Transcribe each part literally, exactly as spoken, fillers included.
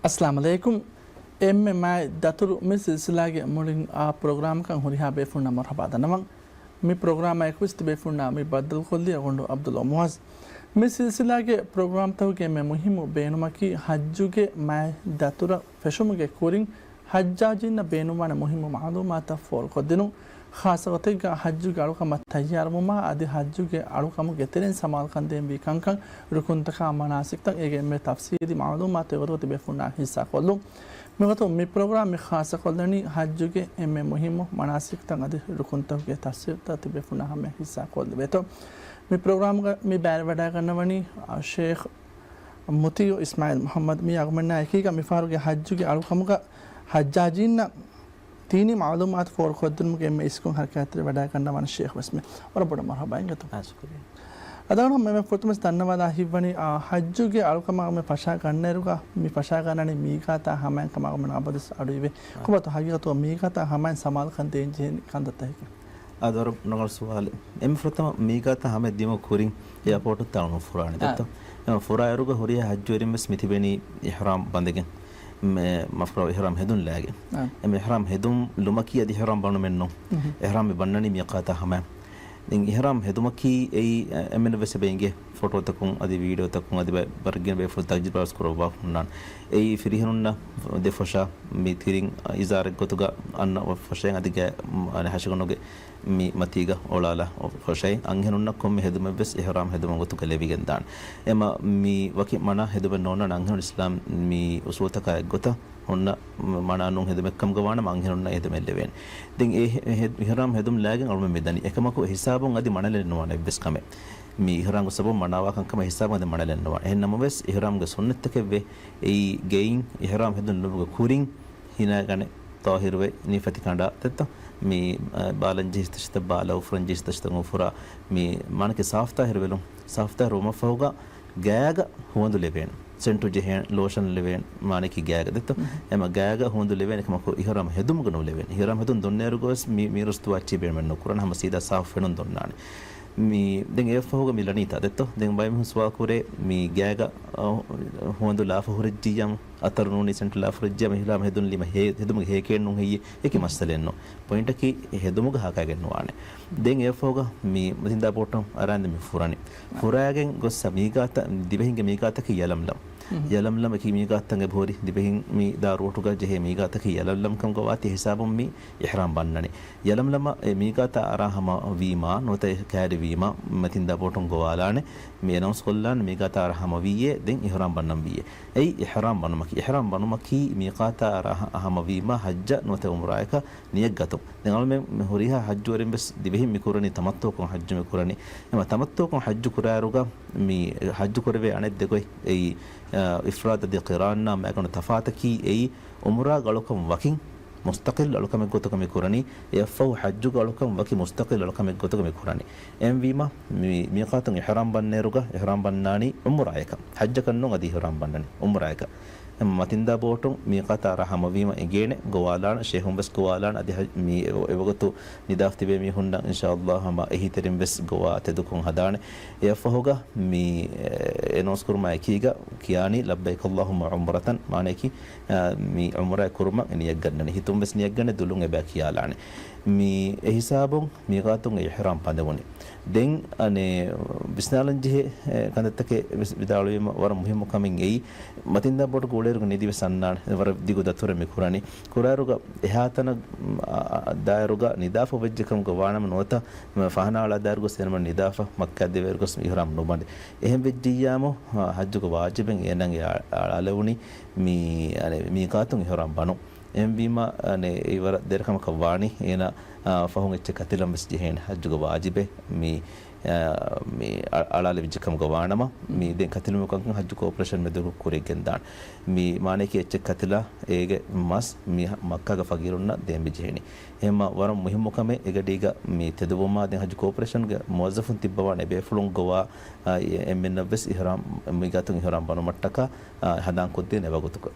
އައްސަލާމު ޢަލައިކުމް. އެންމެ މާތް ދަތުރު މި ސިލްސިލާގެ މުޅިން އާ ޕްރޮގްރާމަކަށް ހުރިހާ ބޭފުޅުންނަށް މަރުޙަބާ ދަންނަވަން. މި ޕްރޮގްރާމާ އެކުވެސް ތިބޭފުޅުންނާ މި ބައްދަލުކޮށްލީ އަޅުގަނޑު ޢަބްދުﷲ މުޢައްޒު. މި ސިލްސިލާގެ ޕްރޮގްރާމްތަކުގެ އެންމެ މުހިއްމު ބޭނުމަކީ ޙައްޖުގެ މާތް ދަތުރަށް ފެށުމުގެ ކުރިން ޙައްޖާޖީންނަށް ބޭނުންވާނެ މުހިއްމު މަޢުލޫމާތުތައް ފޯރުކޮށްދިނުން. ޚާއްޞަގޮތެއްގަ ޙައްޖުގެ އަޅުކަމަށް ތައްޔާރުވުމާ އަދި ޙައްޖުގެ އަޅުކަމުގެ ތެރެއިން ސަމާލުކަން ދޭންވީ ކަންކަން، ރުކުންތަކާ މަނާސިކްތައް، އޭގެ އެންމެ ތަފްޞީލީ މަޢުލޫމާތު އެވަރުގަ ތިބޭފުޅުންނާ ޙިއްޞާކޮށްލުން. މިގޮތުން މި ޕްރޮގްރާމް މި ޚާއްޞަކޮށްލަނީ ޙައްޖުގެ އެންމެ މުހިއްމު މަނާސިކްތައް އަދި ރުކުންތަކުގެ ތަފްޞީލްތައް ތިބޭފުޅުންނާ ހަމަޔަށް ޙިއްޞާކޮށްލެވޭތޯ. މި ޕްރޮގްރާމްގަ މި ބައިވެރިވަޑައިގަންނަވަނީ، އާ، ޝޭޚް މުތީޢު އިސްމާޢީލް މުޙައްމަދު. މީ އަޅުގަނޑުމެންނާ އެކީގަ މިފަހަރުގެ ޙައްޖުގެ އަޅުކަމުގަ ޙައްޖާޖީންނަށް ދީނީ މަޢުލޫމާތު ފޯރުކޮށްދިނުމުގެ އެންމެ އިސްކޮށް ޙަރަކާތްތެރި ވަޑައިގަންނަވާނެ ޝޭޚް ވެސް މި. ވަރަށް ބޮޑަށް މަރުޙަބާ އިނގޭތޯ. އާ، ޝުކުރިއްޔާ. އަދި އަޅުގަނޑު މި ފުރަތަމަ ދަންނަވާލާ ހިތްވަނީ، އާ، ޙައްޖުގެ އަޅުކަމާ މި ފަށާގަންނައިރުގަ، މި ފަށާގަންނަނީ މީޤާތާ ހަމައިން ކަމަށް އަޅުގަނޑުމެން އަބަދުވެސް އަޑުއިވޭ. އާ. ކޮބާތޯ ޙަޤީޤަތުގަ މީޤާތާ ހަމައިން ސަމާލުކަން ދޭންޖެހޭނީ ކަންތައްތަކަކީ؟ އާދެ، ވަރަށް ރަނގަޅު ސުވާލެއް. އެންމެ ފުރަތަމަ މީޤާތާ ހަމައަށް ދިއުމަށް ކުރިން އެއާޕޯޓު ތަޅުނު ފުރާނެ އާ. ދެއްތޯ. އެ، ފުރާއިރުގަ ހުރިހާ ޙައްޖުވެރިން ވެސް މި ތިބެނީ އިޙްރާމް ބަނދެގެން. މެ، މަފްރަ އިޙްރާމް ހެދުން ލާގެން. އާ. އެ، އިޙްރާމް ހެދުން ލުމަކީ އަދި އިޙްރާމް ބަނުމެއް ނޫން. މުހު. އިޙްރާމް މި ބަންނަނީ މީޤާތާ ހަމައަށް. ދެން އިޙްރާމް ހެދުމަކީ އެއީ، އެ، އެންމެން ވެސް އެބަ އިނގޭ ފޮޓޯތަކުން އަދި ވީޑިއޯތަކުން އަދި ބަ-، ވަރަށް ގިނަ ބޭފުޅުން ތަޖްރިބާވެސް ކުރައްވާފަ ހުންނާނެ. އެއީ ފިރިހެނުންނަށް ދެ ފޮށާ މި ތިރިން އިޒާރެއް ގޮތުގަ އަންނަ ފޮށައިން އަދި ގާ-، އަނެއް ހަށިގަނޑުގެ މި މަތީގަ އޮޅާލާ ފޮށައި އަންހެނުންނަށް ކޮންމެ ހެދުމެއްވެސް އިޙްރާމް ހެދުމުގެ ގޮތުގަ ލެވިގެން ދާނެ. އެމަ މި ވަކި މަނާ ހެދުމެއް ނޯންނާނެ އަންހެނުން އިސްލާމް މި އުސޫލުތަކާ އެއްގޮތަށް ހުންނަ މަނާ ނޫން ހެދުމެއްކަމުގަ ވާނަމަ އަންހެނުންނަށް ހެދުމެއް ލެވޭނެ. ދެން އެ ހެ-، ހެ-، އިޙްރާމް ހެދުމް ލާގެން އަޅުމެން މި ދަނީ. އެކަމަކު އެ ހިސާބުން އަދި މަނަލެއް ނުވާނެ އެއްވެސް ކަމެއް. މި އިޙްރާމްގެ ސަބަބުން މަނާވާ ކަންކަމަށް ހިސާބުން އަދި މަނަލެއް ނުވާނެ. އެހެން ނަމަވެސް އިޙްރާމްގެ ސުންނަތްތަކެއްވޭ. އެއީ ގެއިން އިޙްރާމް ހެދުން ލުމުގެ ކުރިން ހިނާގަނެ ޠާހިރުވެ ނިފަތި ކަނޑާ ދެއްތޯ. މި، އަ، ބާލަން ޖެހި ތަށިތައް ބާލަ، އުފުރަން ޖެހި ތަށިތައް އުފުރާ، މި މާނަކީ ސާފްތާހިރު ވެލުން. ސާފްތާހިރު ވުމަށްފަހުގަ ގާގަ ހުވަނދު ލެވޭނެ. ސެންޓު ޖެހޭނެ، ލޯޝަން ލެވޭނެ، މާނަކީ ގާގަ ދެއްތޯ. މުހު. އެމަ ގާގަ ހުވަނދު ލެވޭނެ ކަމަކު އިޙްރާމް ހެދުމުގަ ނުލެވޭނެ. އިޙްރާމް ހެދުން ދޮންނައިރުގަ ވެސް މި، މީރުސް ދުވާ އެއްޗެއް ބޭނުމެއް ނުކުރާނެ، ހަމަ ސީދާ ސާފު ފެނުން ދޮންނާނެ. މި، ދެން އެއަށްފަހުގަ މި ލަނީތާ ދެއްތޯ. ދެން ބައެއް މީހުން ސުވާލު ކުރޭ، މި ގާގަ، އަ، ހުވަނދު ލާފަ ހުރެއްޖިއްޔާމު، އަތަރު ނޫނީ ސެންޓު ލާފަ ހުރެއްޖިއްޔާމު، އިޙްރާމް ހެދުން ލީމަ ހޭ-، ހެދުމުގެ ހޭކެއް ނޫން ހެއްޔޭ؟ އެކި މައްސަލައެއް ނޫން. ޕޮއިންޓަކީ ހެދުމުގަ ހާކައިގެން ނުވާނެ. ދެން އެއަށްފަހުގަ މި މަތިންދާ ބޯޓުން އަރާން ދެން މި ފުރަނީ. ފުރާގެން ގޮއްސަ މީގާތައް، ދިވެހިންގެ މީގާތަކީ ޔަލަމްލަމް. މުހު. ޔަލަމްލަމް އެކި މީގާތައް އެބަހުރި، ދިވެހިން މި ދާ ރޫޓުގަ ޖެހޭ މީގާތަކީ ޔަލަމްލަމް ކަމުގަ ވާތީ ހިސާބުން މި އިޙްރާމް ބަންނަނީ. ޔަލަމްލަމަށް އެ މީގާތަށް އަރާ ހަމަ ވީމާ، ނުވަތަ ކައިރިވީމާ، މަތިންދާ ބޯޓުން ގޮވާލާނެ. މި އެނައުންސް ކޮށްލާނެ މީގާތަށް އަރާ ހަމަ ވީއޭ، ދެން އިޙްރާމް ބަންނަން ވީއޭ. އެއީ އިޙްރާމް ބަނުމަކީ. އިޙްރާމް ބަނުމަކީ މީޤާތަށް އަރާ ހަ-، ހަމަ ވީމާ ޙައްޖަށް ނުވަތަ ޢުމްރާއަކަށް ނިޔަތް ގަތުން. ދެން އަޅުމެން ހުރިހާ ޙައްޖުވެރިން ވެސް ދިވެހިން މި ކުރަނީ ތަމައްތުޢަކުން ޙައްޖު މި ކުރަނީ. އެމަ ތަމައްތުޢަކުން ޙައްޖު ކުރާއިރުގަ މި ޙައްޖު ކުރެވޭ އަނެއް ދެ ގޮތް އެއީ، އަ، އިފްރާދު އަދި ޤިރާނާ މާގަނޑު ތަފާތަކީ އެއީ ޢުމްރާގެ އަޅުކަން ވަކިން މުސްތަޤިއްލު އަޅުކަމެއް ގޮތުގަ މި ކުރަނީ. އެއަށްފަހު ޙައްޖުގެ އަޅުކަން ވަކި މުސްތަޤިއްލު އަޅުކަމެއް ގޮތުގަ މި ކުރަނީ. އެހެންވީމަ، މި މީޤާތުން އިޙްރާމް ބަންނައިރުގަ އިޙްރާމް ބަންނާނީ ޢުމްރާއަކަށް. ޙައްޖަކަށް ނޫން އަދި އިޙްރާމް ބަންނަނީ ޢުމްރާއަކަށް. އެމަ މަތިންދާ ބޯޓުން މީޤާތަށް އަރާ ހަމަވީމަ އެނގޭނެ ގޮވާލާނެ، ޝޭޚުން ވެސް ގޮވާލާނެ، އަދި ޙަ-، މި އެ-، އެވަގުތު ނިދާފަ ތިބޭ މީހުންނަށް އިންޝާﷲ ހަމަ އެހީތެރިން ވެސް ގޮވާ ތެދުކޮށް ހަދާނެ. އެއަށްފަހުގަ މި، އެ، އެނައުންސް ކުރުމާ އެކީގަ ކިޔާނީ، "ލައްބައިކަ ﷲ ޢުމްރަތަން"، މާނައަކީ، އަ، މި ޢުމްރާ ކުރުމަށް ނިޔަތް ގަންނަނީ. ހިތުން ވެސް ނިޔަތް ގަނެ، ދުލުން އެބަ ކިޔާލާނެ. މި އެ ހިސާބުން މީޤާތުން އިޙްރާމް ބަނދެވުނީ. ދެން އަނެއް ވިސްނާލަން ޖެހޭ، އެ، ކަންތައްތަކެއް ވެސް ވިދާޅުވީމަ ވަރަށް މުހިއްމު ކަމެއް އެއީ، މަތިންދާ ބޯޓުގެ އުޅޭއިރުގަ ނިދިވެސް އަންނާނެ، ވަރަށް ދިގު ދަތުރެއް މި ކުރަނީ. ކުރާއިރުގަ އެހާތަނަށް، އަ، އަ، ދާއިރުގަ ނިދާފަ ވެއްޖެ ކަމުގަ ވާނަމަ ނުވަތަ ފަހަނަ އަޅާ ދާއިރު ގޮސް އޭނަމެން ނިދާފަ މައްކާ ދިވެއިރު ގޮސް އިޙްރާމް ނުބަނދޭ. އެހެން ވެއްޖިއްޔާމު، އަ، ޙައްޖުގެ ވާޖިބެއް އޭނާގެ އަ-، އަޅާލެވުނީ މި، އަނެއް، މީޤާތުން އިޙްރާމް ބަނުން. އެހެންވީމަ، އަނެއް، އެ ވަރަށް ދެރަ ކަމަކަށް ވާނީ. އޭނާ، އާ، ފަހުން އެއްޗެއް ކަތިލަން ވެސް ޖެހޭނެ ޙައްޖުގެ ވާޖިބެއް. މި، އާ، މި އަ-، އަޅާލެވިއްޖެ ކަމުގަ ވާނަމަ، މި ދެން ކަތިލުމުގެ ކަންކަން ޙައްޖު ކޯޕަރޭޝަން މެދުގަ ކުރިއަށް ގެންދާނެ. މި މާނައަކީ އެއްޗެއް ކަތިލާ އޭގެ މަސް މި މައްކާގެ ފަގީރުންނަށް ދޭން ވެ ޖެހެނީ. އެހެންމަ ވަރަށް މުހިއްމު ކަމެއް އެގަޑީގަ މި ތެދުވުމާ ދެން ޙައްޖު ކޯޕަރޭޝަންގެ މުވައްޒަފުން ތިއްބަވާނެ ބޭފުޅުން ގޮވާ، އާ، އެ-، އެންމެންނަށް ވެސް އިޙްރާމް، މީޤާތުން އިޙްރާމް ބަނުމަށްޓަކާ، އާ، ހަނދާން ކޮށްދޭނެ ވަގުތުގަ.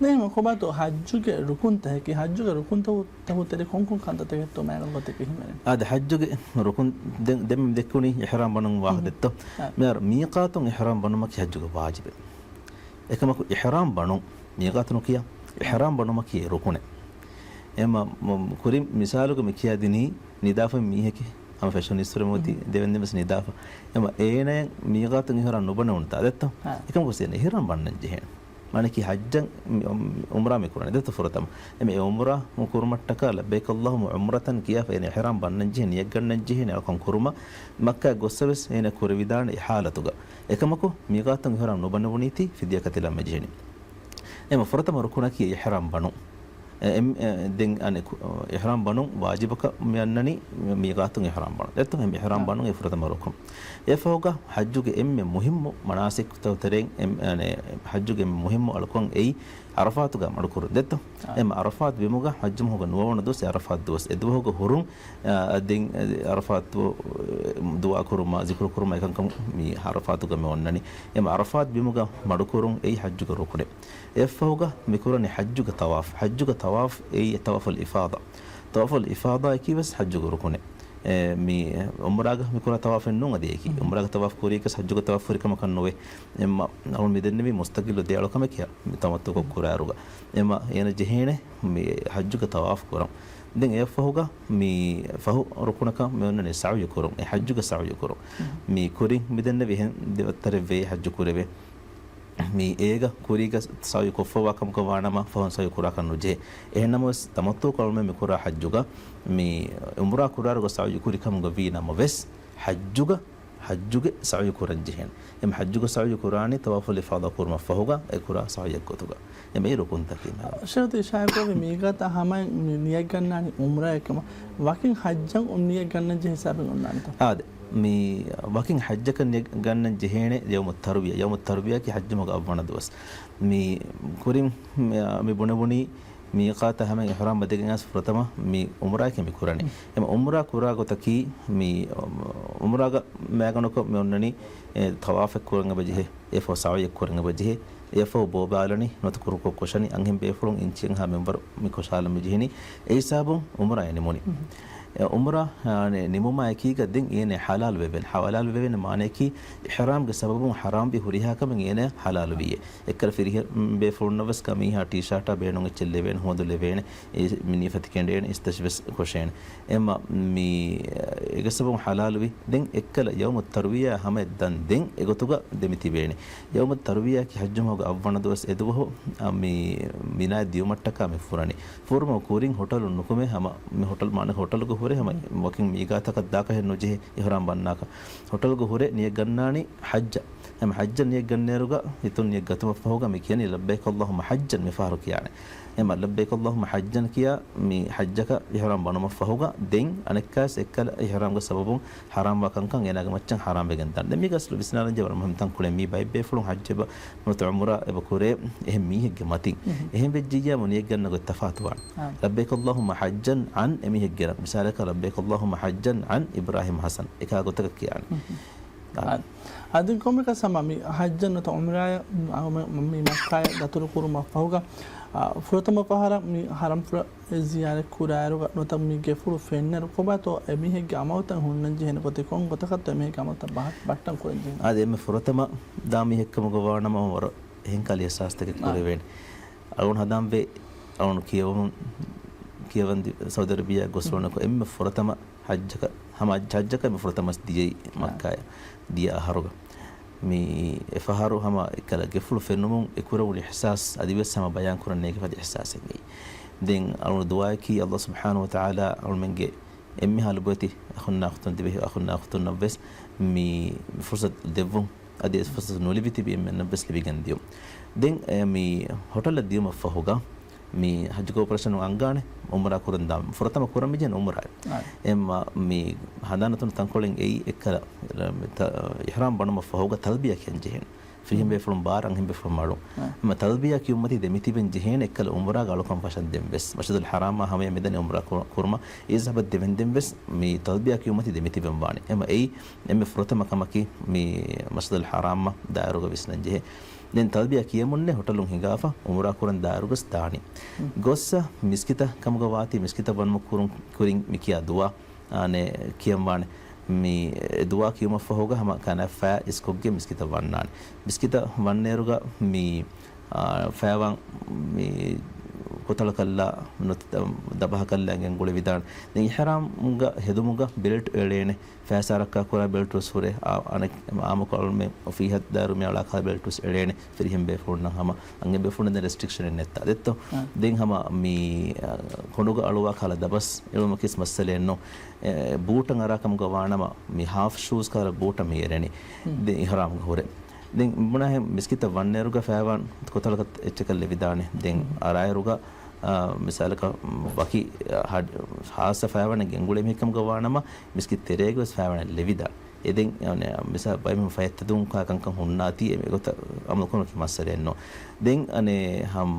ދެން ކޮބާތޯ ޙައްޖުގެ ރުކުންތަކަކީ؟ ޙައްޖުގެ ރުކުންތަކު-، ތަކު ތެރޭ ކޮން ކޮން ކަންތައްތަކެއްތޯ މާގަނޑު ގޮތެއް ހިމެނެން؟ އާދެ، ޙައްޖުގެ ރުކުން ދެން، ދެން މި ދެއްކުނީ އިޙްރާމް ބަނުން ވާހަކަ ދެއްތޯ؟ އާ. މިހާރު މީޤާތުން އިޙްރާމް ބަނުމަކީ ޙައްޖުގެ ވާޖިބެއް. އެކަމަކު އިޙްރާމް ބަނުން، މީޤާތު ނުކިޔާ، އިޙްރާމް ބަނުމަކީ ރުކުނެއް. އެމަ، މ-، ކުރިން މިސާލުގަ މި ކިޔާދިނީ ނިދާފަ މީހެކޭ، ހަމަ ފެށުނީއްސުރެ މިއޮތީ ދެވެން ދެން ވެސް ނިދާފަ. އެމަ އޭނައަށް މީޤާތުން އިޙްރާމް ނުބަނެވުނުތާ ދެއްތޯ؟ އެކަމަކު އޭނަ އިޙްރާމް ބަންނަން ޖެހޭނެ. މާނައަކީ ޙައްޖަށް މި-، އުމް-، ޢުމްރާ މި ކުރަނީ ދެއްތޯ ފުރަތަމަ. އެމަ އެ ޢުމްރާ ކުރުމަށްޓަކާ لبيك اللهم عمرة ކިޔާފަ އޭނަ އިޙްރާމް ބަންނަން ޖެހޭ، ނިޔަތް ގަންނަން ޖެހޭނެ އަޅުކަން ކުރުމަށް. މައްކާ ގޮއްސަ ވެސް އޭނަ ކުރެވިދާނެ އެ ޙާލަތުގަ. އެކަމަކު މީޤާތުން އިޙްރާމް ނުބަނެވުނީތީ ފިދިޔަ ކަތިލަން މިޖެހެނީ. އެމަ ފުރަތަމަ ރުކުނަކީ އިޙްރާމް ބަނުން. އެ، އެ، ދެން އަނެއް ކު-، އިޙްރާމް ބަނުން ވާޖިބަކަށް މި އަންނަނީ މީ-، މީޤާތުން އިޙްރާމް ބަނުން. ދެއްތޯ؟ އެ އިޙްރާމް ބަނުން އެ ފުރަތަމަ ރުކުން. އެފަހުގަ ޙައްޖުގެ އެންމެ މުހިއްމު މަނާސިކުތައް ތެރެއިން އެން-، އަނެއް، ޙައްޖުގެ އެންމެ މުހިއްމު އަޅުކަން އެއީ ޢަރަފާތުގަ މަޑުކުރުން ދެއްތޯ؟ އެމަ ޢަރަފާތު ބިމުގަ ޙައްޖު މަހުގަ ނުވަވަނަ ދުވަސް އެ ޢަރަފާތު ދުވަސް. އެ ދުވަހުގަ ހުރުން، އަ، ދެން ޢަރަފާތު ދުޢާ ކުރުމާ، ޒިކުރު ކުރުމާ އެކަންކަމު މީ ޢަރަފާތުގަ މި އޮންނަނީ. އެމަ ޢަރަފާތު ބިމުގަ މަޑުކުރުން އެއީ ޙައްޖުގެ ރުކުނެއް. އެއަށްފަހުގަ މި ކުރަނީ ޙައްޖުގެ ޠަވާފް. ޙައްޖުގެ ޠަވާފް އެއީ ޠަވާފުލް އިފާޟާ. ޠަވާފުލް އިފާޟާއަކީ ވެސް ޙައްޖުގެ ރުކުނެއް. އެ، މި ޢުމްރާގަ މި ކުރާ ޠަވާފެއް ނޫން އަދި އެކީ. ޢުމްރާގެ ޠަވާފް ކުރީކަސް ޙައްޖުގެ ޠަވާފް ކުރި ކަމަކަށް ނުވޭ. އެމަ އަޅުން މި ދެންނެވީ މުސްތަޤިއްލު ދެ އަޅުކަމެކޭ މި ތަމައްތުޢުކޮށް ކުރާއިރުގަ. އެމަ އޭނަ ޖެހޭނެ މި ޙައްޖުގެ ޠަވާފް ކުރަން. ދެން އެއަށްފަހުގަ މި ފަހު ރުކުނަކަށް މި އޮންނަނީ ސަޢުޔު ކުރުން. އެ ޙައްޖުގެ ސަޢުޔު ކުރުން. މި ކުރިން މި ދެންނެވި އެހެން ދެ ވައްތަރެއް ވޭ ޙައްޖު ކުރެވޭ. މި އޭގަ ކުރީގަ ސަޢުޔު ކޮށްފަވާ ކަމަކަށް ވާނަމަ، ފަހުން ސަޢުޔު ކުރާކަށް ނުޖެހޭ. އެހެން ނަމަވެސް، ތަމައްތުޢު އަޅުމެން މި ކުރާ ޙައްޖުގަ، މި ޢުމްރާ ކުރާއިރުގަ ސަޢުޔު ކުރި ކަމުގަ ވީ ނަމަވެސް، ޙައްޖުގަ، ޙައްޖުގެ ސަޢުޔު ކުރަން ޖެހޭނެ. އެމަ ޙައްޖުގެ ސަޢުޔު ކުރާނީ ޠަވާފުލް އިފާޟާ ކުރުމަށްފަހުގަ އެ ކުރާ ސަޢުޔެއް ގޮތުގަ. އެމަ އެ ރުކުންތަކީ މެ. ޝޭޚް އިޝާރާތް ކުރެއްވި މީގަތަށް ހަމައިން މި ނިޔަތް ގަންނާނީ ޢުމްރާއެއް ކަމަށް. ވަކިން ޙައްޖަށް ނިޔަތް ގަންނަން ޖެހޭ ހިސާބެއް އޮންނާނެތަ؟ އާދެ. މި ވަކިން ޙައްޖަކަށް ނިޔަތް ގަންނަން ޖެހޭނެ ޔައުމުއް ތަރުވިޔާ. ޔައުމުއް ތަރުވިޔާއަކީ ޙައްޖު މަހުގެ އަށްވަނަ ދުވަސް. މި ކުރިން މި، މި ބުނެވުނީ މީޤާތަށް ހަމަ އިޙްރާމް ބަދެގެން އައިސް ފުރަތަމަ މި ޢުމްރާއަކީ މި ކުރަނީ. އެމަ ޢުމްރާ ކުރާ ގޮތަކީ މި ޢުމްރާގަ މައިގަނޑަކަށް މި އޮންނަނީ، އެ، ޠަވާފެއް ކުރަން އެބަ ޖެހޭ، އެއަށްފަހު ސަޢުޔެއް ކުރަން އެބަ ޖެހޭ، އެއަށްފަހު ބޯ ބާލަނީ ނުވަތަ ކުރުކޮށް ކޮށަނީ، އަންހެން ބޭފުޅުން އިންޗިއެއްހާ މިންވަރު މި ކޮށާލަން މި ޖެހެނީ. އެ ހިސާބުން ޢުމްރާ އެ ނިމުނީ. އެ ޢުމްރާ، އާނެ، ނިމުމާ އެކީގަ ދެން އޭނަ ޙަލާލު ވެވޭނެ. ޙަލާލު ވެވޭނެ މާނަޔަކީ، އިޙްރާމްގެ ސަބަބުން ޙަރާމްވި ހުރިހާ ކަމެއް އޭނަ ޙަލާލުވީއޭ. އެއްކަލަ ފިރިހެން ބޭފުޅުންނަށް ވެސް ކަމީހާ ޓީޝާޓާ ބޭނުން އެއްޗެއް ލެވޭނެ، ހުވަދު ލެވޭނެ، އެ މި ނިފަތި ކެނޑޭނެ، އިސްތަށި ވެސް ކޮށޭނެ. އެމަ މި އެގެ ސަބަބުން ޙަލާލުވި. ދެން އެއްކަލަ ޔައުމު ތަރުވިޔާ ހަމަޔަށް ދަން ދެން އެގޮތުގަ ދެމި ތިބޭނެ. ޔައުމު ތަރުވިޔާއަކީ ޙައްޖު މަހުގެ އަށްވަނަ ދުވަސް އެދުވަހު، އަ، މި މިނާއަށް ދިޔުމަށްޓަކާ މި ފުރަނީ. ފުރުމަށް ކުރިން ހޮޓަލު ނުކުމެ ހަމަ މި ހޮޓަލް މާނަ ހޮޓަލުގަ ހުރެ ހަމަ ވަކިން މީގާތަކަށް ދާކަށެއް ނުޖެހޭ އިޙްރާމް ބަންނާކަށް. ހޮޓަލުގަ ހުރެ ނިޔަތް ގަންނާނީ ޙައްޖަށް. ހަމަ ޙައްޖަށް ނިޔަތް ގަންނައިރުގަ ހިތުން ނިޔަތް ގަތުމަށްފަހުގަ މި ކިޔަނީ لبيك اللهم حجا މިފަހަރު ކިޔާނެ. އެމަ لبيك اللهم حجا ކިޔާ މި ޙައްޖަކަށް އިޙްރާމް ބަނުމަށްފަހުގަ ދެން އަނެއްކާވެސް އެއްކަލަ އިޙްރާމްގެ ސަބަބުން ޙަރާމްވާ ކަންކަން އޭނާގެ މައްޗަށް ޙަރާމްވެގެން ދާނެ. ދެން މީގަ އަސްލު ވިސްނާލަންޖެހޭ ވަރަށް މުހިންމު ތަންކޮޅެއް. މީ ބައެއް ބޭފުޅުން ޙައްޖެއް ނުވަތަ ޢުމްރާ އެބަ ކުރޭ އެހެން މީހެއްގެ މަތިން. އެހެން ވެއްޖިއްޔާމު ނިޔަތް ގަންނަ ގޮތް ތަފާތުވާނެ. لبيك اللهم حجا عن އެ މީހެއްގެ ނަން. މިސާލަކަށް لبيك اللهم حجا عن إبراهيم حسن. އެކާ ގޮތަކަށް ކިޔާނެ. އަދި ކޮންމެއަކަސް ހަމަ މި ޙައްޖަށް ނުވަތަ ޢުމްރާއަށް މި މައްކާއަށް ދަތުރު ކުރުމަށްފަހުގަ، އާ، ފުރަތަމަ ފަހަރަށް މި ޙަރަމްފުޅަށް އެ ޒިޔާރަތް ކުރާއިރުގަ ނުވަތަ މި ގެފުޅު ފެންނައިރު ކޮބާތޯ އެމީހެއްގެ ޢަމަލުތައް ހުންނަން ޖެހޭނެ ގޮތެއް؟ ކޮން ގޮތަކަށްތޯ އެމީހެއްގެ ޢަމަލުތައް ބަހަ-، ބައްޓަން ކުރަން ޖެހޭނެ؟ އާދެ، އެންމެ ފުރަތަމަ ދާ މީހެއްކަމުގަ ވާނަމަ ވަރަށް އެހެން ކަހަލަ އިޙްސާސްތަކެއް ކުރެވޭނެ. އަޅުން ހަނދާންވޭ، އަޅުން ކިޔަވަމުން، ކިޔަވަން ދި-، ސައުދި އަރަބިއާ ގޮސްލުނަކު އެންމެ ފުރަތަމަ ޙައްޖަކަށް، ހަމަ ޙައްޖަކަށް އެންމެ ފުރަތަމަސް ދިޔައީ މައްކާޔަށް ދިޔަ އަހަރުގަ. މި އެފަހަރު ހަމަ އެއްކަލަ ގެފުޅު ފެނުމުން އެ ކުރެވުނު އިޙްސާސް އަދިވެސް ހަމަ ބަޔާން ކުރަން ނޭނގިފަދަ އިޙްސާސެއް އެއީ. ދެން އަޅުގަނޑު ދުޢާއަކީ ﷲ ސުބްޙާނަހޫ ވަތަޢާލާ އަޅުމެންގެ އެންމެހާ ލޮބުވެތި އަޚުންނާ އުޚްތުން، ދިވެހި އަޚުންނާ އުޚްތުންނަށްވެސް މި ފުރުޞަތު ދެއްވުން. އަދި އެ ފުރުޞަތު ނުލިބި ތިބި އެންމެންނަށްވެސް ލިބިގެން ދިޔުން. ދެން އެ މި ހޮޓަލަށް ދިޔުމަށްފަހުގަ މި ޙައްޖު ކޯޕަރޭޝަނުން އަންގާނެ ޢުމްރާ ކުރަން ދާ، ފުރަތަމަ ކުރަން މިޖެހެނީ ޢުމްރާ. އާ. އެމަ މި ހަނދާން އަތުން ތަންކޮޅެއް އެއީ އެއްކަލަ، ތަ-، އިޙްރާމް ބަނުމަށްފަހުގަ ތަލްބިޔާ ކިޔަން ޖެހޭނެ. ފިރިހެން ބޭފުޅުން ބާރަ އަންހެން ބޭފުޅުން މަޑުން. އާ. އެމަ ތަލްބިޔާ ކިޔުމަތީ ދެމިތިބެން ޖެހޭނެ އެއްކަލަ ޢުމްރާގެ އަޅުކަން ފަށަން ދެން ވެސް. މަސްޖިދުލް ޙަރާމާ ހަމަޔަށް މިދަނީ ޢުމްރާ ކުރު-، ކުރުމަށް. އެ ސަބަބަށް ދެވެން ދެން ވެސް މި ތަލްބިޔާ ކިޔުމަތީ ދެމިތިބެން ވާނެ. އެމަ އެއީ އެންމެ ފުރަތަމަ ކަމަކީ މި މަސްޖިދުލް ޙަރާމް ދާއިރުގަ ވިސްނަން ޖެހޭ. ދެން ތަލްބިޔާ ކިޔަމުންނޭ ހޮޓަލުން ހިނގާފަ ޢުމްރާ ކުރަން ދާއިރުގަސް ދާނީ. ގޮއްސަ މިސްކިތަށް ކަމުގަ ވާތީ މިސްކިތަށް ވަންމަ ކުރުން ކުރިން މި ކިޔާ ދުޢާ، އާނެ، ކިޔަން ވާނެ. މި ދުޢާ ކިޔުމަށްފަހުގަ ހަމަ ކަނާތް ފައި އިސްކޮށްގެން މިސްކިތަށް ވަންނާނެ. މިސްކިތަށް ވަންނައިރުގަ މި ފައިވާން މި ކޮތަޅަކަށްލާ ނުތަ-، ދަބަހަކަށްލާ ގެންގުޅެވިދާނެ. ދެން އިޙްރާމްގަ ހެދުމުގަ ބެލްޓް އެޅޭނެ. ފައިސާރައްކާ ކުރާ ބެލްޓް ވެސް ހުރޭ. އާ، އަނެއް އާއްމުކޮށް އަޅުމެން ފިހަތް ދާއިރު މި އަޅާ ކަހަލަ ބެލްޓް ވެސް އެޅޭނެ. ފިރިހެން ބޭފުޅުންނަށް ހަމަ އަންހެން ބޭފުޅުން ދެން ރެސްޓްރިކްޝަނެއް ނެތްތާ. ދެއްތޯ؟ އާ. ދެން ހަމަ މި، އާ، ކޮނޑުގަ އަޅުވާ ކަހަލަ ދަބަސް އެޅުމަކީ މައްސަލައެއް ނޫން. އެ، ބޫޓަށް އަރާ ކަމުގަ ވާނަމަ މި ހާފް ޝޫސް ކަހަލަ ބޫޓަށް މި އެރެނީ. ދެން އިޙްރާމްގަ ހުރޭ. ދެން ބުނާހެން މިސްކިތަށް ވަންނައިރުގަ ފައިވާން ކޮތަޅަކަށް އެއްޗަކަށް ލެވިދާނެ. ދެން އަރާއިރުގަ، އާ، މިސާލަކަށް ވަކި، އާ، ހަ-، ހާއްސަ ފައިވާނެއް ގެންގުޅޭ މީހެއްކަމުގަ ވާނަމަ، މިސްކިތް ތެރޭގަ ވެސް ފައިވާނެއް ލެވިދާނެ. އެ ދެން، އަނެ، މިސާ ބައެއް ފަޔަށް ތެދުން ކާ ކަންކަން ހުންނާތީ، އެ ގޮތަށް އަމަލު ކުރުމަކީ މައްސަލައެއް ނޫން. ދެން، އަނެ، ހަމް،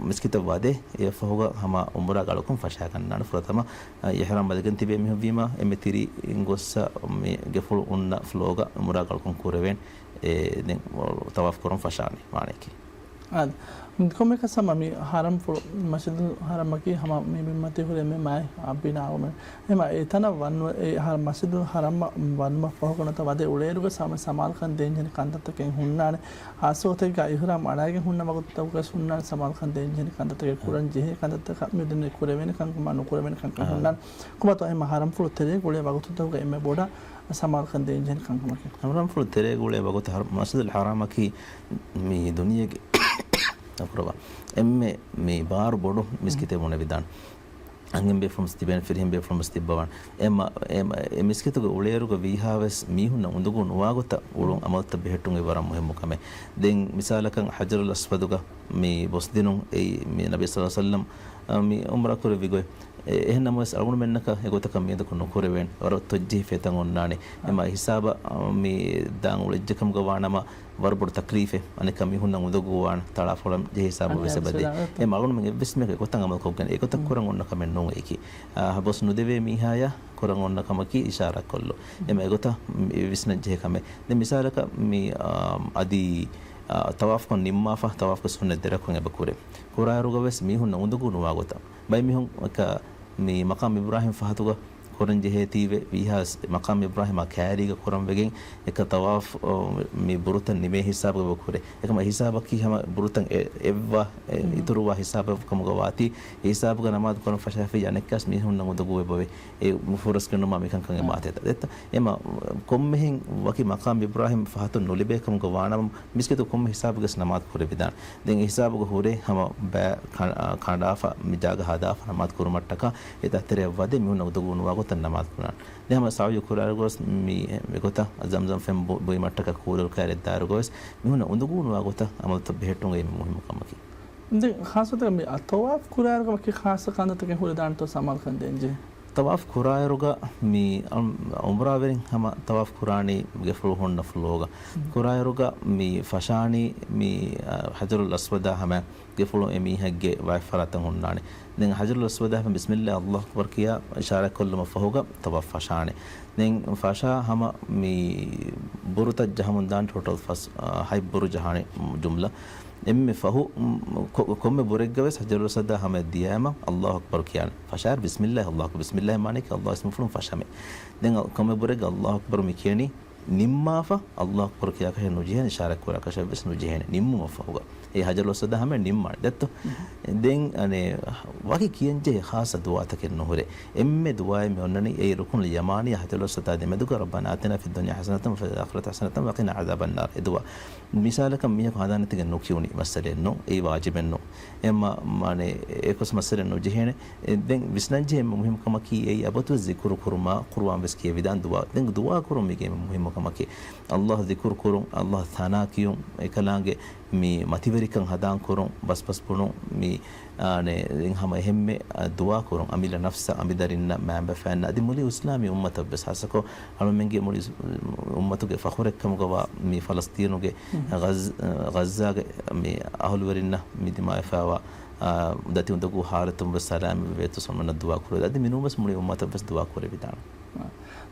މިސްކިތަށް ވަދެ، އެ ފަހުގަ ހަމަ އުމުރާގެ އަޅުކަން ފަށާގަންނާނެ ފުރަތަމަ، އަ، އިޙްރާމް ބަދިގެން ތިބޭ މީހުން ވީމަ، އެންމެ ތިރި ގޮއްސަ މި ގެފުޅު އޮންނަ ފްލޯގަ އުމުރާގެ އަޅުކަން ކުރެވޭނެ. އެ ދެން ތަވާފް ކުރަން ފަށާނެ މާނަޔަކީ. އާދެ. ކޮންމެއަކަސް ހަމަ މި ޙަރަމްފުޅު މަސްޖިދުލް ޙަރަމަކީ ހަމަ މި ބިންމަތީ ހުރޭ އެންމެ މާތް ބިނާއެއް. އެހެންވީމަ އެތަނަށް ވަން-، އެ ހަ-، މަސްޖިދުލް ޙަރަމަށް ވަނުމަށްފަހު ނުވަތަ ވަދެ އުޅޭއިރުގަ ހަމަ ސަމާލުކަން ދޭންޖެހޭނެ ކަންތައްތަކެއް ހުންނާނެ. ހާއްސަ ގޮތެއްގަ އިޙްރާމް އަޅައިގެން ހުންނަ ވަގުތުތަކުގަ ވެސް ހުންނާނެ ސަމާލުކަން ދޭންޖެހޭނެ ކަންތައްތަކެއް. ކުރަން ޖެހޭ ކަންތައްތަކަށް މި ދެންނެވި ކުރެވޭނެ ކަންކަމާ ނުކުރެވޭނެ ކަންކަން ހުންނާނެ. ކޮބާތޯ އެހެންވީމަ ޙަރަމްފުޅު ތެރޭގަ އުޅޭ ވަގުތުތަކުގަ އެންމެ ބޮޑަށް ސަމާލުކަން ދޭންޖެހޭނެ ކަންކަމަކީ. ޙަރަމްފުޅު ތެރޭގަ އުޅޭ ވަގުތު ހަރ-، މަސްޖިދުލް ޙަރާމަކީ މި ދުނިޔޭގެ އަކުރަވާ އެންމެ މި ބާރު ބޮޑު މިސްކިތެއް ބުނެވިދާނެ. އަންހެން ބޭފުޅުން ވެސް ތިބޭނެ، ފިރިހެން ބޭފުޅުން ވެސް ތިއްބަވާނެ. އެ މަ-، އެ މަ-، އެ މިސްކިތުގެ އުޅޭއިރުގަ ވީހާ ވެސް މީހުންނަށް އުނދަގޫ ނުވާ ގޮތަށް އުޅުން ޢަމަލުތައް ބެހެއްޓުން އެއީ ވަރަށް މުހިއްމު ކަމެއް. ދެން މިސާލަކަށް ޙަޖަރުލް އަސްވަދުގަ މި ބޮސްދިނުން އެއީ މި ނަބީ ޞައްލަﷲު ޢަލައިހި ވަސައްލަމް، އަ، މި ޢުމްރާ ކުރެއްވި ގޮތް. އެ-، އެހެން ނަމަވެސް އަޅުގަނޑުމެންނަކަށް އެގޮތަކަށް މިއަދަކު ނުކުރެވޭނެ. ވަރަށް ތޮއްޖެހިފަ އެތަން އޮންނާނެ. އެމަ ހިސާބަށް، އަ، މި ދާން އުޅެއްޖެކަމުގަ ވާނަމަ، ވަރަށް ބޮޑު ތަކްލީފެއް. އަނެއްކާ މީހުންނަށް އުނދަގޫވާނެ، ތަޅާފޮޅަން ޖެހޭ ހިސާބު ވެސް އެބަދޭ. އެމަ އަޅުގަނޑުމެން އެއްވެސް މީހަކު އެގޮތަށް އަމަލު ކޮށްގެން އެގޮތަށް ކުރަން އޮންނަ ކަމެއް ނޫން އެއީކީ. އަ، ބޮސް ނުދެވޭ މީހާޔަށް ކުރަން އޮންނަ ކަމަކީ އިޝާރާތް ކޮށްލުން. އެމަ އެގޮތަށް މި ވިސްނަން ޖެހޭ ކަމެއް. ދެން މިސާލަކަށް މި، އަ، އަދި، އަ، ތަވާފްކޮށް ނިންމާފަ، ތަވާފްގެ ސުންނަތް ދެ ރަކުޢަތް އެބަ ކުރޭ. ކުރާއިރުގަ ވެސް މީހުންނަށް އުނދަގޫ ނުވާ ގޮތަށް. ބައެއް މީހުން އެކަ މި މަޤާމް އިބްރާހީމް ފަހަތުގަ ކުރަން ޖެހޭތީވެ ވީހާވެސް، މަޤާމް އިބްރާހީމާ ކައިރީގަ ކުރަން ވެގެން އެކަ ތަވާފް، އަ، މި ބުރުތައް ނިމޭ ހިސާބުގަ އެބަ ކުރޭ. އެކަމަ ހިސާބަކީ ހަމަ ބުރުތައް އެ-، އެއްވާ، އެ، އިތުރުވާ ހިސާބެއް ކަމުގަ ވާތީ، އެ ހިސާބުގަ ނަމާދު ކުރަން ފަށާފިއްޔާ އަނެއްކާސް މީހުންނަށް އުނދަގޫ އެބަވޭ. އެ ފުރަސްގެންނުމާ މިކަންކަން އެބަ އާތޭތަ. ދެއްތަ؟ އެމަ ކޮންމެހެން ވަކި މަޤާމް އިބްރާހީމް ފަހަތުން ނުލިބޭ ކަމުގަ ވާނަމަ، މިސްކިތު ކޮންމެ ހިސާބުގަސް ނަމާދު ކުރެވިދާނެ. ދެން އެ ހިސާބުގަ ހުރޭ ހަމަ ބައި ކަ-، އަ، ކަނޑާފަ މި ޖާގަ ހަދާފަ ނަމާދު ކުރުމަށްޓަކާ، އެ ދަތެރެއަށް ވަދެ މީހުންނަށް އުނދަގޫ ނުވާ ގޮތަށް ނަމާދު ކުރާނެ. ދެން ހަމަ ސަޢުޔު ކުރާއިރުގަސް މި އެގޮތަށް ޒަމްޒަމް ފެން ބު-، ބުއިމަށްޓަކާ ކޫލަރު ކައިރިއަށް ދާއިރުގަވެސް މީހުންނަށް އުނދަގޫ ނުވާ ގޮތަށް ޢަމަލުތައް ބެހެއްޓުން އެއީ މުހިއްމު ކަމަކީ. ދެން ޚާއްޞަތަކަށް މި އަ ތަވާފް ކުރާއިރުގަ ވަކި ޚާއްޞަ ކަންތައްތަކެއް ހުރެދާނެތޯ ސަމާލުކަން ދޭންޖެހޭ؟ ތަވާފް ކުރާއިރުގަ މި އަ، އުމްރާވެރިން ހަމަ ތަވާފް ކުރާނީ ގެފުޅު ހުންނަ ފްލޯގަ. ކުރާއިރުގަ މި ފަށާނީ މި، އަ، ޙަޖަރުލް އަސްވަދާ ހަމަ ގެފުޅު އެ މީހެއްގެ ވައިފަރާތަށް ހުންނާނެ. ދެން ޙަޖަރުލް އަސްވަދާ ހަމަ ބިސްމިއްލާހި އައްލާހު އަކްބަރު ކިޔާ އިޝާރާތް ކޮށްލުމަށް ފަހުގަ ތަވާފް ފަށާނެ. ދެން ފަށާ ހަމަ މި ބުރުތައް ޖަހަމުން ދާން ޓޯޓަލް ފަސް، އަ، ހަތް ބުރު ޖަހާނެ ޖުމްލަ. އެންމެ ފަހު، މް، ކޮ-، ކޮންމެ ބުރެއްގަވެސް ޙަޖަރުލް އަސްވަދާ ހަމަ ދިޔައިމަ އައްލާހު އަކްބަރު ކިޔާނެ. ފަށާއިރު ބިސްމިއްލާހި އައްލާހު އަކްބަރު، ބިސްމިއްލާހި މާނައަކީ އައްލާހު އިސްމުފުޅުން ފަށަމޭ. ދެން އަ-، ކޮންމެ ބުރެއްގަ އައްލާހު އަކްބަރު މި ކިޔަނީ ނިންމާފަ އައްލާހު އަކްބަރު ކިޔާކަށެއް ނުޖެހޭނެ، އިޝާރާތް ކުރާކަށެއް ވެސް ނުޖެހޭނެ ނިންމުމަށްފަހުގަ. އެ ޙަޖަރުލް އަސްވަދާ ހަމަ ނިންމާނެ. ދެއްތޯ؟ ދެން އަނެއް ވަކި ކިޔަންޖެހޭ ޚާއްޞަ ދުޢާތަކެއް ނުހުރޭ. އެންމެ ދުޢާއެއް މި އޮންނަނީ އެއީ ރުކުނުލް ޔަމާނީ ޙަޖަރުލް އަސްވަދާ ދެމެދުގަ ربنا آتنا في الدنيا حسنة وفي الآخرة حسنة وقنا عذاب النار އެ ދުޢާ. މިސާލަކަށް މީހަކު ހަނދާން ނެތިގެން ނުކިޔުނީ މައްސަލައެއް ނޫން. އެއީ ވާޖިބެއް ނޫން. އެ މަ-، މާނަ އެކޮސް މައްސަލައެއް ނުޖެހޭނެ. އެ ދެން ވިސްނަންޖެހޭ މުހިއްމު ކަމަކީ އެއީ އަބަދުވެސް ޒިކުރު ކުރުމާ، ޤުރުއާން ވެސް ކިޔެވިދާން ދުޢާ. ދެން ދުޢާ ކުރުން މީގެ މުހިއްމު ކަމަކީ. އައްލާހަށް ޒިކުރު ކުރުން، އައްލާހަށް ސަނާ ކިޔުން، އެކަލާނގެ މި މަތިވެރިކަން ހަނދާން ކުރުން، ބަސްބަސް ބުނުން، މި އާނެ، ދެން ހަމަ އެހެންމެ، އަ، ދުޢާ ކުރުން، އަމިއްލަ ނަފްސަށް، އަނބިދަރިންނަށް، މައިންބަފައިންނަށް، އަދި މުޅި އިސްލާމީ އުއްމަތަށް ވެސް، ހާއްސަކޮށް އަޅުމެންގެ މުޅި އުއްމަތުގެ ފަޚުރެއްކަމުގަވާ މި ފަލަސްޠީނުގެ ޣަޒް-، ޣައްޒާގެ މި އަހުލުވެރިންނަށް މި ދިމާވެފައިވާ، އާ، ދަތި އުނދަގޫ ހާލަތުން ވެސް ސަލާމަތްވެވޭތޯ ސަމަނަށް ދުޢާ ކުރެވޭ. އަދި މިނޫން ވެސް މުޅި އުއްމަތަށް ވެސް ދުޢާ ކުރެވިދާނެ.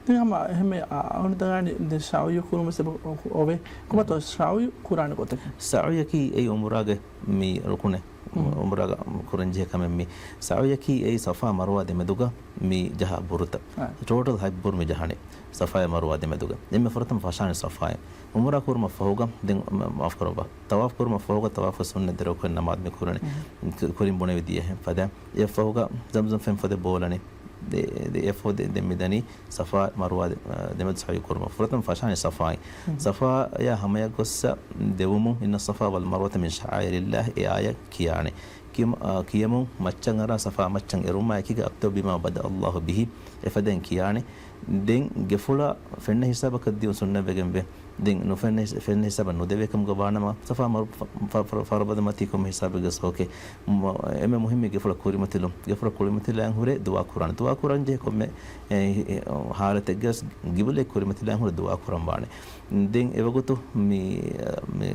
ދެން ހަމަ އެހެންމެ އަ-، އަޅުގަނޑު ދަންނަވަނީ ދެން ސަޢުޔު ކުރުމަށް އެބަ އޮވޭ. ކޮބާތޯ ސަޢުޔު ކުރާނެ ގޮތަކީ؟ ސަޢުޔަކީ އެއީ އުމުރާގެ މި ރުކުނެއް. ހުން. އުމުރާގަ ކުރަން ޖެހޭ ކަމެއް މި. ސަޢުޔަކީ އެއީ ޞަފާ މަރުވާ ދެމެދުގަ މި ޖަހާ ބުރުތައް. އާ. ޓޯޓަލް ހަތް ބުރު މި ޖަހާނެ ޞަފާއާ މަރުވާ ދެމެދުގަ. އެންމެ ފުރަތަމަ ފަށާނެ ޞަފާއެއް. އުމުރާ ކުރުމަށް ފަހުގަ ދެން މ-، މާފު ކުރައްވާ. ޠަވާފު ކުރުމަށް ފަހުގަ ޠަވާފު ސުންނަތް ދެ ރުކުން ނަމާދު މި ކުރަނީ. ހުން. ކު-، ކުރިން ބުނެވި ދިޔަހެން ފަދަ. އެއަށް ފަހުގަ ޒަމްޒަމް ފެން ފަދަ ބޯލަނީ. ދެ-، ދެ-، އެއަށް ފަހު ދެ-، ދެން މި ދަނީ ޞަފާ މަރުވާ ދެ-، ދެމެދު ސަޢުޔު ކުރުމަށް. ފުރަތަމަ ފަށާނީ ޞަފާއިން. ހުން. ޞަފާޔާ ހަމަޔަށް ގޮއްސަ ދެވުމުން، "إن الصفا والمروة من شعائر الله" އެ އާޔަތް ކިޔާނެ. ކިޔަމު-، އާ، ކިޔަމުން މައްޗަށް އަރާ ސަފާ މައްޗަށް އެރުމާ އެކީގަ "أبدأ بما بدأ الله به" އެފަދައިން ކިޔާނެ. ދެން ގެފުޅަށް ފެންނަ ހިސާބަކަށް ދިޔުން ސުންނަތްވެގެންވޭ. ދެން ނުފެންނަ ހިސ-، ފެންނަ ހިސާބަށް ނުދެވޭ ކަމުގަ ވާނަމަ، ސަފާ މަރު-، ފަ-، ފަ-، ފަ-، ފަރުބަދަ މަތީ ކޮންމެ ހިސާބެއްގަސް އޯކޭ. މ-، އެންމެ މުހިއްމީ ގެފުޅަށް ކުރިމަތިލުން. ގެފުޅަށް ކުރިމަތިލާން ހުރެ ދުޢާ ކުރާނެ. ދުޢާ ކުރަން ޖެހޭ ކޮންމެ، އެ، އެ، ހާލަތެއްގަސް ގިބުލައެއް ކުރިމަތިލާން ހުރެ ދުޢާ ކުރަން ވާނެ. ދެން އެވަގުތު މި، މި،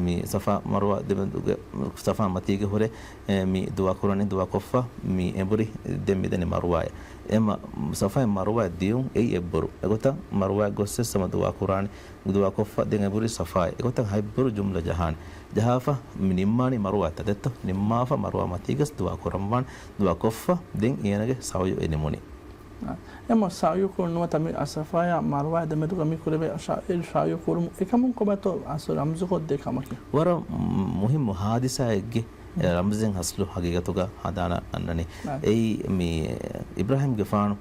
މި ސަފާ މަރުވާ ދެމެދުގެ، ސަފާ މަތީގެ ހުރެ، އެ، މި ދުޢާ ކުރަނީ، ދުޢާ ކޮށްފަ މި އެނބުރި ދެން މިދަނީ މަރުވާއަށް. އެ މަ-، ސަފާއިން މަރުވާއަށް ދިޔުން އެއީ އެއްބުރު. އެގޮތަށް މަރުވާއަށް ގޮއްސަސް ހަމަ ދުޢާ ކުރާނެ. ދުޢާ ކޮށްފަ ދެން އެނބުރި ސަފާއަށް. އެގޮތަށް ހަތްބުރު ޖުމްލަ ޖަހާނެ. ޖަހާފަ މި ނިންމާނީ މަރުވާއަށް ދެއްތޯ. ނިންމާފަ މަރުވާ މަތީގަސް ދުޢާ ކުރަންވާނެ. ދުޢާ ކޮށްފަ ދެން އޭނަގެ ސަޢުޔު އެ ނިމުނީ. އެމަ ސަޢުޔު ކުރުން ނުވަތަ މި ސަފާޔާ މަރުވާ ދެމެދުގަ މި ކުރެވޭ ޝަ-، އެ ސަޢުޔު ކުރުމު އެކަމުން ކޮބާތޯ އަސްލު ރަމްޒުކޮށްދޭ ކަމަކީ؟ ވަރަށް މުހިއްމު ހާދިސާއެއްގެ ރަމްޒެއް އަސްލު ހަގީގަތުގަ ހަނދާނަށް އަންނަނީ. އާ. އެއީ މި އިބްރާހީމްގެފާނު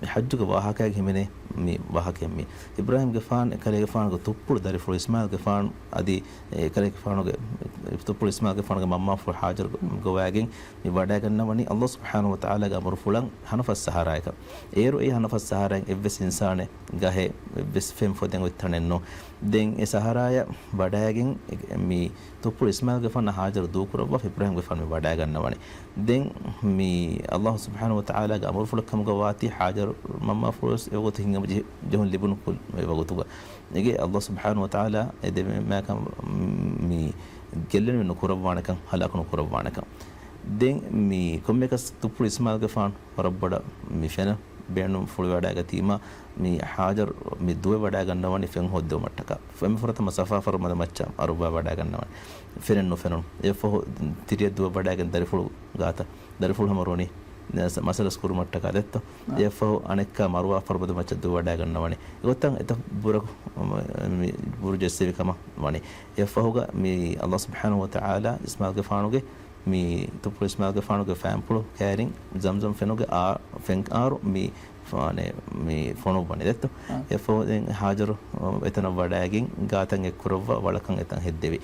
މި ޙައްޖުގެ ވާހަކައެއް ހިމެނޭ މި ވާހަކައެއް މީ. އިބްރާހީމްގެފާނު އެކަލޭގެފާނުގެ ތުއްޕުޅު ދަރިފުޅު އިސްމާޢީލްގެފާނު އަދި އެކަލޭގެފާނުގެ ތުއްޕުޅު އިސްމާޢީލްގެފާނުގެ މަންމާފުޅު ހާޖަރު ގޮވައިގެން މި ވަޑައިގަންނަވަނީ ﷲ ސުބްޙާނަހޫ ވަތަޢާލާގެ އަމުރުފުޅަށް ހަނަފަސް ސަހަރާއަކަށް. އޭރު އެ ހަނަފަސް ސަހަރާއިން އެއްވެސް އިންސާނެއް، ގަހެއް، އެއްވެސް ފެން ފޮދެއް އޮތް ތަނެއް ނޫން. ދެން އެ ސަހަރާޔަށް ވަޑައިގެން އެ، މި ތުއްޕުޅު އިސްމާޢީލްގެފާނަށް ހާޖަރު ދޫކުރައްވާފަ އިބްރާހީމްގެފާނު މި ވަޑައިގަންނަވަނީ. ދެން މި ﷲ ސުބްޙާނަހޫ ވަތަޢާލާގެ އަމުރުފުޅަށް ކަމުގަ ވާތީ ހާޖަރު މަންމާފުޅުވެސް އެވަގުތު ހިނގަމު ޖެހި-، ޖެހުން ލިބުނު ކު-، އެވަގުތުގަ. އެގޭ ﷲ ސުބްޙާނަހޫ ވަތަޢާލާ އެ ދެމެ-، މާކަން މި ގެއްލެނިވެ ނުކުރައްވާނެކަން، ހަލާކު ނުކުރައްވާނެކަން. ދެން މި ކޮންމެއަކަސް ތުއްޕުޅު އިސްމާޢީލްގެފާނު ވަރަށް ބޮޑަށް މި ފެނަށް ބޭނުން ފުޅުވަޑައިގަތީމާ، މި ހާޖަރު މި ދުވެ ވަޑައިގަންނަވަނީ ފެން ހޯއްދެވުމަށްޓަކާ. ފެން ފުރަތަމަ ސަފާ ފަރުބަދަ މައްޗަށް އަރުބާ ވަޑައިގަންނަވަނީ. ފެނެއް ނުފެނުނު. އެއަށްފަހު ތިރިއަށް ދުވެ ވަޑައިގެން ދަރިފުޅު ގާތަށް، ދަރިފުޅު ހަމަ ރުނީ މަސަލަސް ކުރުމަށްޓަކާ ދެއްތޯ. އާ. އެއަށްފަހު އަނެއްކާ މަރުވާ ފަރުބަދަ މައްޗަށް ދުވެ ވަޑައިގަންނަވަނީ. އެގޮތަށް އެތައް ބުރަކު މި ބުރު ޖެއްސެވި ކަމަށް ވަނީ. އެއަށްފަހުގަ މި ﷲ ސުބްޙާނަހޫ ވަތަޢާލާ އިސްމާޢީލްގެފާނުގެ މި ތުއްޕުޅު އިސްމާޢީލްގެފާނުގެ ފައިންޕުޅު ކައިރިން ޒަމްޒަމް ފެނުގެ އާ ފެން އާރު މި ފާނެ މި ފޮނުއްވަނީ ދެއްތޯ. އާ. އެއަށްފަހު ދެން ހާޖަރު އެތަނަށް ވަޑައިގެން ގާތަށް އެއްކުރައްވާ ވަޅަކަށް އެތަން ހެއްދެވި.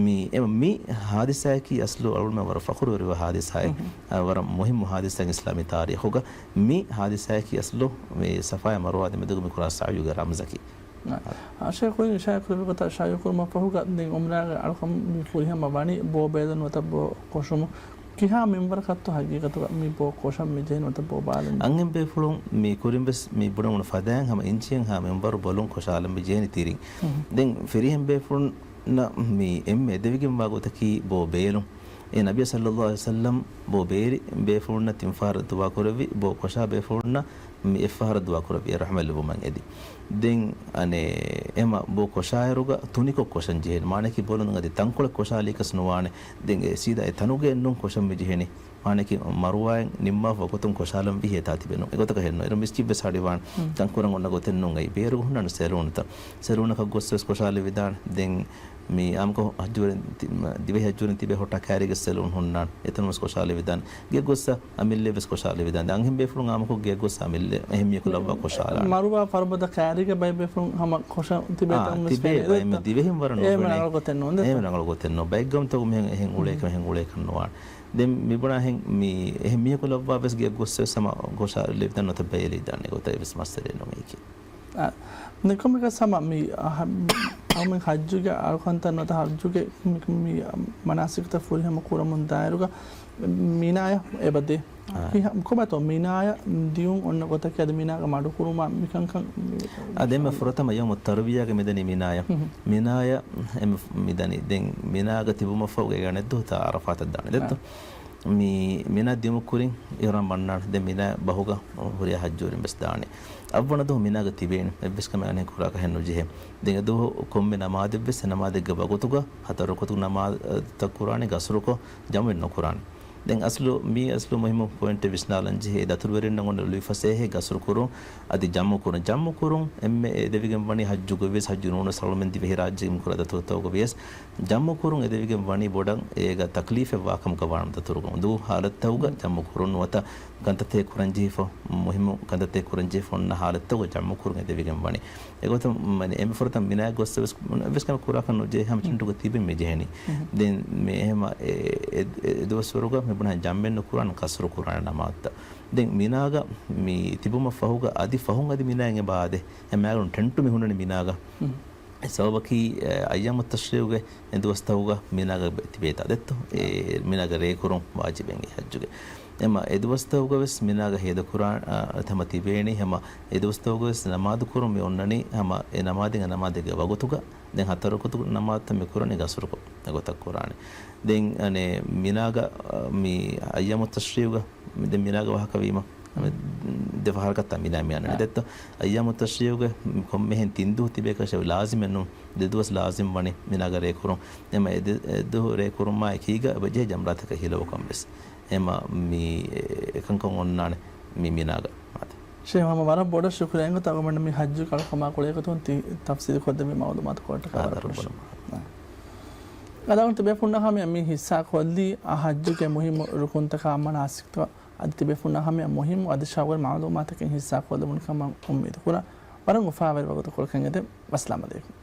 މި، އެ، މި ހާދިސާއަކީ އަސްލު އަޅުގަނޑުމެން ވަރަށް ފަޚުރުވެރިވާ ހާދިސާއެއް. މުހިއްމު. އާ، ވަރަށް މުހިއްމު ހާދިސާއެއް އިސްލާމީ ތާރީޚުގަ. މި ހާދިސާއަކީ އަސްލު މި ސަފާޔާ މަރުވާ ދެމެދުގަ މި ކުރާ ސަޢުޔުގެ ރަމްޒަކީ. އާ، ޝައިޚު އިޝާރާތް ކުރެއްވި ގޮތަށް ޝައިޚު ކުރުމަށް ފަހުގަ ދެން އުމްރާގެ އަޅުކަން މި ފުރިހަމަ ވަނީ ބޯ ބޭލުން ނުވަތަ ބޯ ކޮށުމުން. ކިހާ މިންވަރަކަށްތޯ ހަގީގަތުގަ މި ބޯ ކޮށަން މި ޖެހެނީ ނުވަތަ ބޯ ބާލަން؟ އަންހެން ބޭފުޅުން މި ކުރިން ވެސް މި ބުނެވުނު ފަދައިން ހަމަ އިންޗިއެއްހާ މިންވަރު ބޮލުން ކޮށާލަން މި ޖެހެނީ ތިރިން. ހުން. ދެން ފިރިހެން ބޭފުޅުންނަށް މި އެންމެ އެދެވިގެންވާ ގޮތަކީ ބޯ ބޭލުން. އެ ނަބިއްޔާ ޞައްލައްލާހު ޢަލައިހި ވަސައްލަމް ބޯ ބޭރި ބޭފުޅުންނަށް ތިން ފަހަރަށް ދުޢާ ކުރެއްވި، ބޯ ކޮށާ ބޭފުޅުންނަށް މި އެއްފަހަރަށް ދުޢާ ކުރެއްވި، ރަޙްމަތް ލިބުމަށް އެދި. ދެން އަނެއް އެމަ ބޯ ކޮށާއިރުގަ ތުނިކޮށް ކޮށަން ޖެހޭނެ. މާނައަކީ ބޯލުން އަދި ތަންކޮޅެއް ކޮށާލީކަސް ނުވާނެ. ދެން އެ ސީދާ އެ ތަނުގައެއް ނޫން ކޮށަން މި ޖެހެނީ. މާނައަކީ މަރުވާއިން ނިންމާފަ ގޮތުން ކޮށާލަން ވީ އެތާ ތިބެނު. އެގޮތަކަށް ހެންނު. އޭރު މިސްކިތް ވެސް ހަޑިވާން. ހުން. ތަންކޮޅަށް އޮންނަ ގޮތެއް ނޫން އެއީ. ބޭރުގަ ހުންނާނެ ސެލޫނުތައް. ސެލޫނަކަށް ގޮސް ވެސް ކޮށާލެވިދާނެ. ދެން މި އާއްމުކޮށް ހައްޖުވެރިން ތި-، މަ-، ދިވެހި ހައްޖުވެރިން ތިބޭ ހޮޓާ ކައިރީގެ ސެލޫން ހުންނާނެ. އެތަނުން ވެސް ކޮށާލެވިދާނެ. ގެއަށް ގޮއްސަ އަމިއްލައެއް ވެސް ކޮށާލެވިދާނެ. ދެން އަންހެން ބޭފުޅުން އާއްމުކޮށް ގެއަށް ގޮއްސަ އަމިއްލަ އެހެން މީހަކު ލައްވާ ކޮށާލާނެ. މަރުވާ ފަރުބަދަ ކައިރީގަ ބައެއް ބޭފުޅުން ހަމަ ކޮށަން ތިބޭ އާ، ތަން ވެސް ތިބޭ ފެނޭ. ބައެއް ދެއްތަ؟ ދިވެހިން ވަރަށް އޭ ނުފެނޭ. ރަނގަޅު ގޮތެއް ނޫން ދެއްތަ؟ އޭ ރަނގަޅު ގޮތެއް ނޫން. ބައެއް ގައުމުތަކު މިހެން އެހެން އުޅޭކަމެއް، އެހެން އުޅޭކަން ނުވާނެ. ދެން މިބުނާހެން މި އެހެން މީހަކު ލައްވާ ވެސް ގެއަށް ގޮއްސަ ވެސް ހަމަ ކޮށާލެވިދާނެ ނުވަތަ ބައިލެވިދާނެ ގޮތަށް އެއްވެސް މައްސަލައެއް ނޫން އެކީ. އާ، ދެން ކޮންމެއަކަސް ހަމަ މި، އަ، ހަ-، އަޅުމެން ހައްޖުގެ އަޅުކަންތައް ނުވަތަ ހައްޖުގެ މި، މި މަނާސިކުތައް ފުރިހަމަ ކުރަމުން ދާއިރުގަ މިނާޔަށް އެބަދޭ. އާ. ކިހާ-، ކޮބާތޯ މިނާޔަށް ދިޔުން އޮންނަ ގޮތަކީ އަދި މިނާގަ މަޑުކުރުމާ މިކަންކަން މި-، އާ، ދެންމެ ފުރަތަމަ ޔައުމު ތަރުވިޔާގަ މިދަނީ މިނާޔަށް. ހުން. މިނާޔަށް އެންމެ މިދަނީ. ދެން މިނާގަ ތިބުމަށްފަހު ގޭގަ ނެއްދޯ ތާ އަރަފާތަށް ދާނެ ދެއްތޯ؟ އާ. މި މިނާ ދިއުމު ކުރިން އިޙްރާމް ވަންނާނެ. ދެން މިނާ ބަހުގަ ހުރިހާ ޙައްޖުވެރިން ވެސް ދާނެ. އަށްވަނަ ދުވަހު މިނާގަ ތިބޭނެ. އެއްވެސް ކަމެއް އަނެއް ކުރާކަށް ނުޖެހޭ. ދެން އެދުވަހު ކޮންމެ ނަމާދެއްވެސް އެ ނަމާދެއްގެ ވަގުތުގަ ހަތަރު ރަކުޢަތު ނަމާދަށް ކުރާނެ ގަސްރުކޮށް، ޖަމު ނުކުރާނެ. ދެން އަސްލު، މީ އަސްލު މުހިއްމު ޕޮއިންޓެއް ވިސްނާލަން ޖެހޭ. ދަތުރުވެރިންނަށް އޮންނަ އުޅުއްވި ފަސޭހަ ގަސްރު ކުރުން، އަދި ޖަމު ކުރުން. ޖަމު ކުރުން އެންމެ އެދެވިގެން ވަނީ ޙައްޖުގަ ވިޔަސް، ޙައްޖު ނޫނަސް އަޅުމެން ދިވެހިރާއްޖޭގެ މި ކުރާ ދަތުރުތަކުގަ ވިޔަސް، ޖަމު ކުރުން އެދެވިގެން ވަނީ ބޮޑަށް އޭގަ ތަކްލީފެއް ވާކަމުގަ ވާނަމަ ދަތުރުގަ އުނދޫ ޙާލަތްތަކުގަ ޖަމު ކުރުން ނުވަތަ ކަންތައްތަކެއް ކުރަންޖެހިފަ، މުހިއްމު ކަންތައްތަކެއް ކުރަންޖެހިފަ އޮންނަ ޙާލަތްތަކުގަ ޖަމު ކުރުން އެދެވިގެން ވަނީ. އެގޮތަށް މަނި އެންމެ ފުރަތަމަ މިނާގަ ގޮސް ވެސް، ވެސް ކަމެއް ކުރާކަށް ނުޖެހޭ، ހަމަ ޓެންޓުގަ ތިބެން މި ޖެހެނީ. ދެން މި އެހެމަ އެ، އެ، އެ ދުވަސްވަރުގަ މި ބުނާ ޖަމްމެއް ނުކުރާނެ ގަސްރު ކުރާނެ ނަމާދުތައް. ދެން މިނާގަ މި ތިބުމަށް ފަހުގަ އަދި ފަހުން އަދި މިނާއިން އެބަ އާދޭ. އެ މާގަނޑު ޓެންޓު މި ހުންނަނީ މިނާގަ. އެ ސަބަބަކީ، އެ، އައްޔާމު ތަޝްރީޢުގެ އެ ދުވަސްތަކުގަ މިނާގަ ތިބޭތާ ދެއްތޯ؟ އެ މިނާގަ ރޭކުރުން ވާޖިބެއް އެ ޙައްޖުގެ. އެމަ އެ ދުވަސްތަކުގަ ވެސް މިނާގަ ހޭދަކުރާ، އަ، ހަމަ ތިބޭނީ. ހަމަ އެ ދުވަސްތަކުގަ ވެސް ނަމާދު ކުރުން މި އޮންނަނީ ހަމަ އެ ނަމާދެއް އެ ނަމާދެއްގެ ވަގުތުގަ. ދެން ހަތަރު ރަކުޢަތު ނަމާދުތައް މި ކުރަނީ ގަސްރުކޮށް އެގޮތަށް ކުރާނެ. ދެން އަނެއް މިނާގަ، އަ، މި އައްޔާމު ތަޝްރީޢުގަ މި ދެން މިނާގަ ވާހަކަ ވީމަ، ދެ ފަހަރަކަށްތާ މިނާ މި އަންނަނީ ދެއްތޯ؟ އައްޔާމު ތަޝްރީޢުގަ ކޮންމެހެން ތިން ދުވަހު ތިބޭކަށް ލާޒިމެއް ނޫން. ދެ ދުވަސް ލާޒިމް ވަނީ މިނާގަ ރޭކުރުން. އެމަ އެ ދެ، އެ ދުވަހު ރޭކުރުމާއި އެކީގަ އެބަޖެހޭ ޖަމްރާތަކަށް ހިލަވުކަން ވެސް. އެމަ މި އެކަންކަން އޮންނާނެ މި މިނާގަ. އާދެ. ޝޭޚް ހަމަ ވަރަށް ބޮޑަށް ޝުކުރިއްޔާ އިނގޭތޯ އަޅުގަނޑު މި ޙައްޖު ކަންކަމާ ގުޅޭގޮތުން ތި ތަފްސީލު ކޮށްދެއްވި މަޢުލޫމާތު ކޮޅަށްޓަކާ ވަރަށް ބޮޑަށް ޝުކުރިއްޔާ. އަދާގުން ތިބޭފުންނާ ހަމަޔަށް މި ހިއްސާ ކޮށްލީ އަ ޙައްޖުގެ މުހިއްމު ރުކުންތަކާ މަނާސިކްތައް އަދި ތިބޭފުންނާ ހަމަޔަށް މުހިއްމު އަދި ޝައުގުވެރި މަޢުލޫމާތަކެއް ހިއްސާ ކޮށްލެވުނު ކަމަށް އުއްމީދު ކުރަން. ވަރަށް އުފާވެރި ވަގުތަކު ކުރަކަށް އެދެން. ވައްސަލާމް ޢަލައިކުމް.